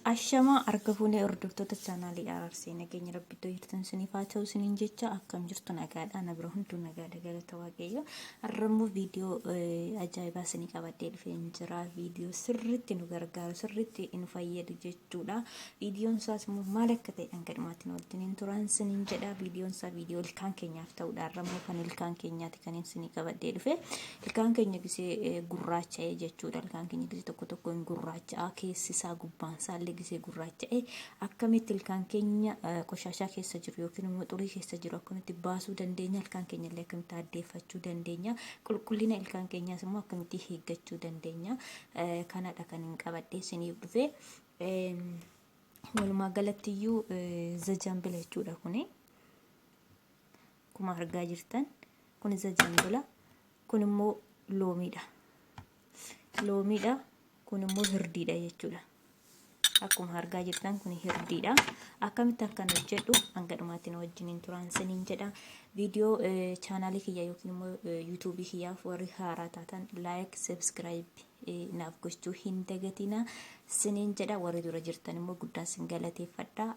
Ashamaa harka fuunee hordoftoota chaanaalii Ararsee nageenya rabbi iddoo jirtan isiniif haa ta'u isiniin jecha akkam jirtu nagaadha na bira hunduu nagaadha galata waaqayyo har'a immoo viidiyoo ajaa'ibaa isinii qabadhee dhufeen jira viidiyoo sirriitti nu gargaaru sirriitti nu fayyadu jechuudha viidiyoon isaas immoo maal akka ta'e hanga dhumaatti nu wajjiniin turan isiniin jedha viidiyoon isaa viidiyoo ilkaan keenyaaf ta'udha har'a immoo kan ilkaan keenyaati kan isinii qabadhee dhufe Ilkaan keenya gisee gurraacha'ee jechuudha. Ilkaan keenya gisee tokko tokko hin gurraacha'a. Keessi isaa gubbaan isaa illee gisee gurraacha'ee akkamitti ilkaan keenya qoshaashaa keessa jiru yookiin immoo xurii keessa jiru akkamitti baasuu dandeenya? Ilkaan keenya illee akkamitti addeeffachuu dandeenya? Qulqullina ilkaan keenyaas immoo akkamitti eeggachuu dandeenya? Kanadha kan hin qabadhee isiniif dhufe. Walumaa galatti iyyuu zajambila jechuudha kuni. Akkuma argaa jirtan kun zajambila kun immoo loomiidha. Loomiidha kun immoo hirdiidha jechuudha. Akkuma argaa jirtan kun hirdiidha. Akkamitti akkan hojjedhu hanga dhumaatti na wajjiniin turaan siniin jedha. Viidiyoo chaanaalii kiyya yookiin immoo yuutuubii kiyyaaf warri haaraa taatan laayik, sabskiraayib naaf gochuu hin dagatina siniin jedha. Warri dura jirtan immoo guddaan sin galateeffadha.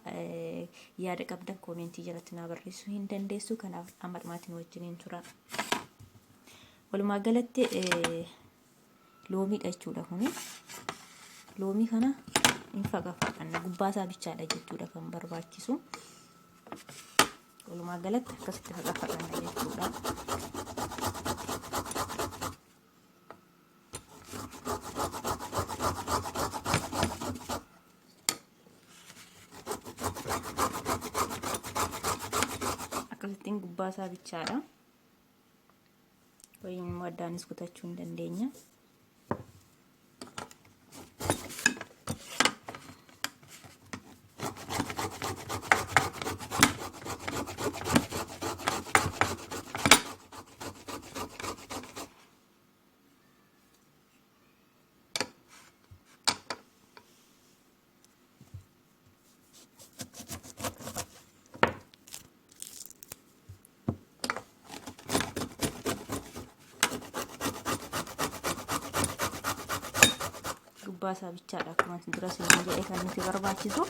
Yaada qabdan koomentii jalatti naa barreessuu hin dandeessu. Kanaaf amma dhumaatti nu wajjiniin tura. Walumaa galatti loomiidha jechuudha kuni. Loomii kana hin faqafaqanna gubbaa isaa bichaadha jechuudha kan barbaachisu. Walumaa galatti akkasitti faqafaqanna jechuudha. Akkasittiin gubbaa isaa bichaadha. Waliin immoo addaanis kutachuu hin dandeenya. Gubbaa isaa bichaadha akkuma dura isin jedhe kan nuti barbaachisu.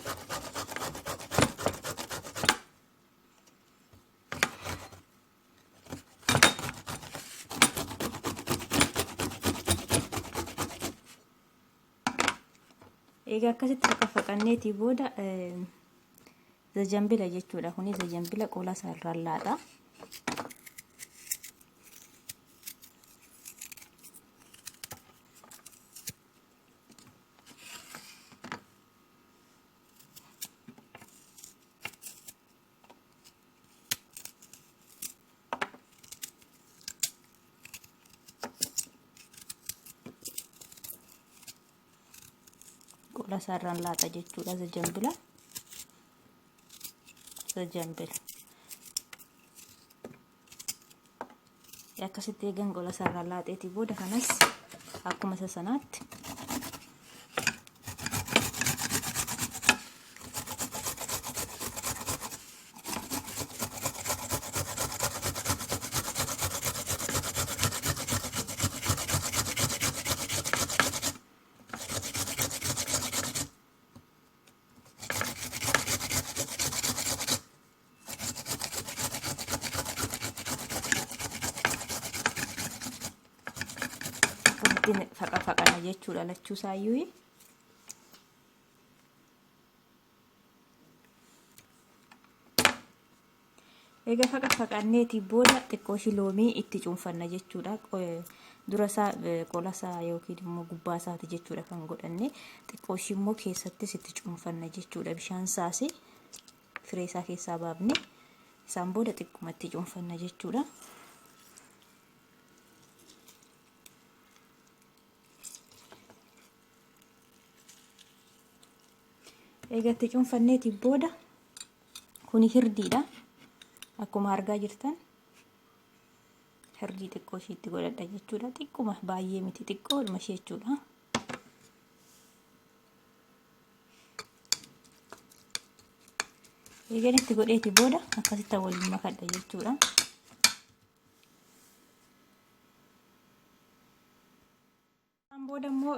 Egaa akkasitti faqafaqanneetii booda zajambila jechuudha. Kuni zajambila qola isaa irraan laaxa. Qola isaarraan laaxa jechuudha zajambila. Zajambila. Akkasitti eegan qola isaarraan laaxeetii booda kanas akkuma isa sanaatti Akkasitti faqafaqana jechuudha lachuu isaayyuu. Egaa faqafaqanneetii booda xiqqoo ishii loomii itti cuunfanna jechuudha. Dura isaa qola isaa yookiin immoo gubbaa isaati jechuudha kan godhanne. Xiqqoo ishii immoo keessattis itti cuunfanna jechuudha. Bishaan isaas firee isaa keessaa baafne isaan booda xiqquma itti cuunfanna jechuudha. Egaa itti cuunfanneetii booda kuni hirdiidha. Akkuma argaa jirtan hirdii xiqqoo ishiitti godhadha jechuudha. Xiqquma baay'ee miti xiqqoodhuma ishee jechuudha. Eegan itti godheeti booda akkasitti waliin makadha jechuudha. Isaan booda immoo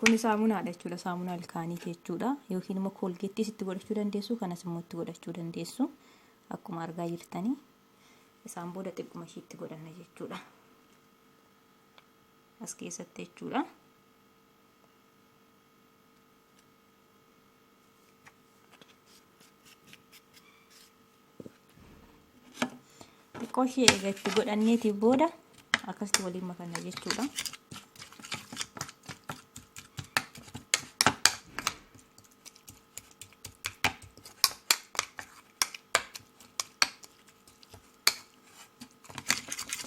Kun saamunaadha jechuudha. Saamunaa ilkaaniiti jechuudha. Yookiin immoo koolgeettiis itti godhachuu dandeessu. Kanas immoo itti godhachuu dandeessu. Akkuma argaa jirtanii. Isaan booda xiqquma ishii itti godhanna jechuudha. As keessatti jechuudha. Xiqqoo ishee eega itti godhanneetii booda akkasitti waliin makanna jechuudha.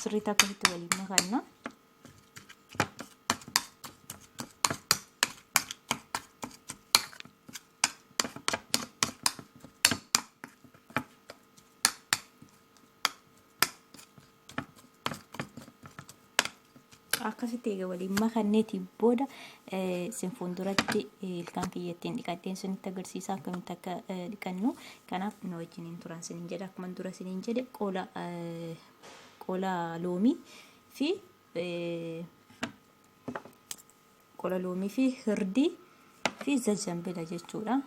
Sirriitti akkasitti waliin makanna. Akkasitti egaa waliin makanneetii booda isin fuulduratti ilkaan kiyya ittiin dhiqadheen isinitti agarsiisa akkamitti akka dhiqannu. Kanaaf nu wajjiniin turan isiniin jedha. Akkuma dura isiniin jedhe qola qola loomii fi qola loomii fi hirdii fi zajjambila jechuudha.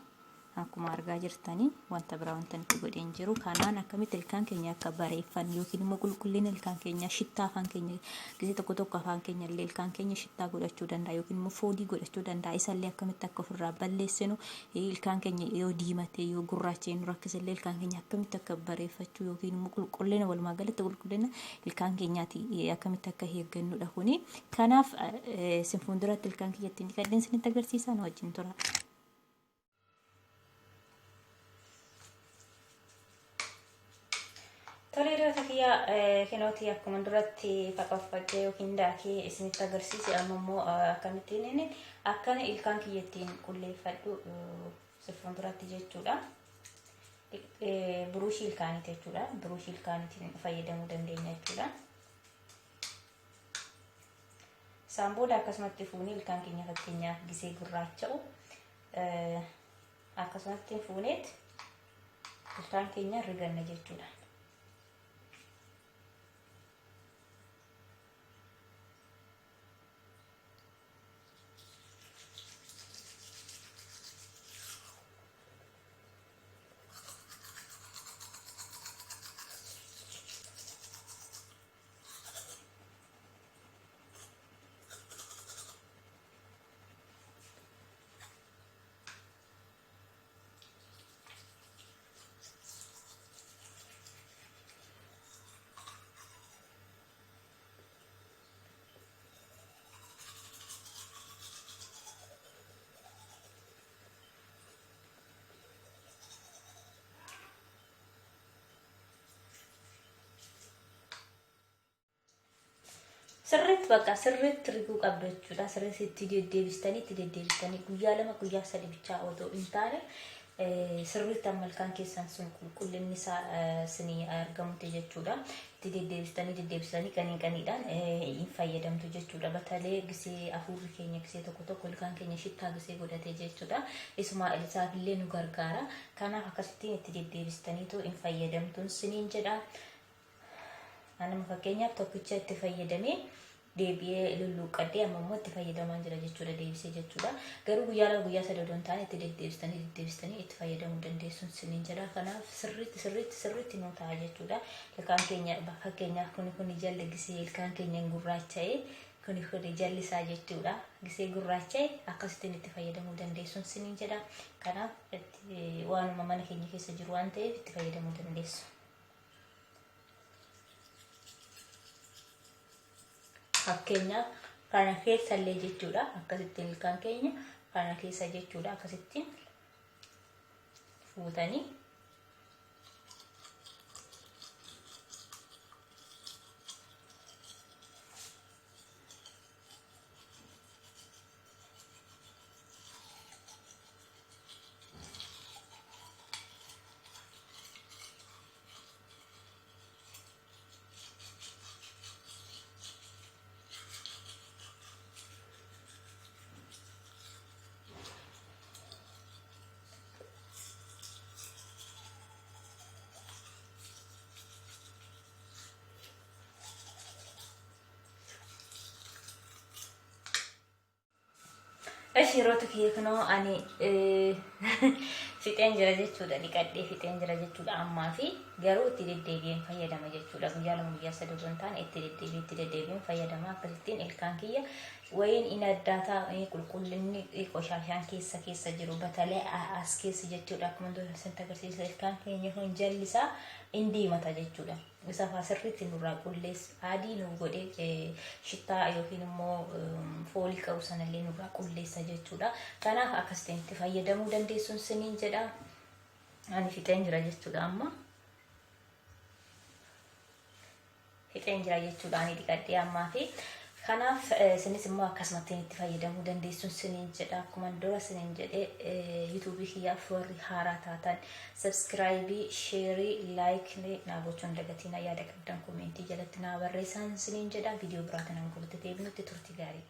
Akkuma argaa jirtanii wanta biraa wanta nuti godheen jiru. Kanaan akkamitti ilkaan keenya akka bareeffannu yookiin immoo qulqullina ilkaan keenyaa, shittaa afaan keenya, gisee tokko tokko afaan keenya illee ilkaan keenya shittaa godhachuu danda'a yookiin immoo foolii godhachuu danda'a. Isallee akkamitti akka ofirraa balleessinu, ilkaan keenya yoo diimate yoo gurraachee nu rakkise illee ilkaan keenya akkamitti akka bareeffachuu yookiin immoo qulqullina, walumaa galatti qulqullina ilkaan keenyaati akkamitti akka eeggannudha kuni. Kanaaf isin fuulduratti ilkaan kiyya ittiin dhiqadheen isinitti agarsiisa, nu wajjin tura. Tole hiriyoota kiyya, kinootii akkuma duratti faqaffaqee yookiin daakee isinitti agarsiise, amma immoo akkamittiin inni akkana ilkaan kiyya ittiin qulleeffadhu si fuulduratti jechuudha. Buruushii ilkaaniiti jechuudha. Buruushii ilkaaniitiin fayyadamuu dandeenya jechuudha. Isaan booda akkasumatti fuunee ilkaan keenya, fakkeenyaaf gisee gurraacha'u, akkasumatti fuuneet ilkaan keenya riganna jechuudha. Sirriitti bakka sirriitti riguu qabdu jechuudha. Sirriitti itti deddeebistanii itti deddeebistanii guyyaa 2 guyyaa 3 bichaa otoo hin taane sirriitti amma ilkaan keessan sun qulqullinni isaa isinii argamutti jechuudha. Itti deddeebistanii deddeebistanii qanii qaniidhaan hin fayyadamtu jechuudha. Batalee gisee hafuurri keenya gisee tokko tokko ilkaan keenya shittaa gisee godhate jechuudha. Isuma isaaf illee nu gargaara. Kanaaf akkasittiin itti deddeebistaniitu hin fayyadamtuun siniin jedha. Anuma fakkeenyaaf tokkicha itti fayyadamee deebi'ee lulluuqqadhee amma immoo itti fayyadamaa jira jechuudha, deebisee jechuudha. Garuu guyyaa 2 guyyaa 3 odoo hin taane itti deddeebistanii deddeebistanii itti fayyadamuu dandeessuun siniin jedha. Kanaaf sirriitti sirriitti sirriitti nuu ta'a jechuudha. Ilkaan keenya fakkeenyaaf kuni kuni jalli gisee ilkaan keenya hin gurraacha'ee kuni kuni jalli isaa jechuudha. Gisee gurraacha'e akkasittiin itti fayyadamuu dandeessuun siniin jedha. Kanaaf waanuma mana keenya keessa jiru waan ta'eef itti fayyadamuu dandeessu. Fakkeenyaaf kana keessa illee jechuudha, akkasittiin ilkaan keenya kana keessa jechuudha, akkasittiin fuutanii Firoota kiyya, kunoo ani fixeen jira jechuudha. Dhiqadhee fixeen jira jechuudha ammaa fi garuu itti deddeebi'een fayyadama jechuudha. Guyyaa 2, guyyaa 3 osoo hin taane itti deddeebi'een fayyadama. Akkasittiin ilkaan kiyya wayiin in addaataa, qulqullinni qoshaashaan keessa keessa jiru batalee as keessa jechuudha. Akkuma dura isinitti agarsiisa, ilkaan keenya kun jalli isaa in diimata jechuudha. Isa faa sirriitti nurraa qulleessa, adii nu godhee shittaa yookiin immoo foolii qabu sanallee nurraa qulleessa jechuudha. Kanaaf akkasitti itti fayyadamuu dandeessuun siniin jedha. Ani fixeen jira jechuudha amma. Fixeen jira jechuudha ani dhiqadhee ammaa fi kanaaf isinis immoo akkasumatti itti fayyadamuu dandeessuun siniin jedha. Akkuma dura siniin jedhee, YouTubeii kiyyaaf warri haaraa taatan subscribe, share, like naa gochuun dagatiin, yaada qabdan commentii jalatti naa barreessaan siniin jedha. Viidiyoo biraatiin hanga walitti deebinutti turtii gaarii.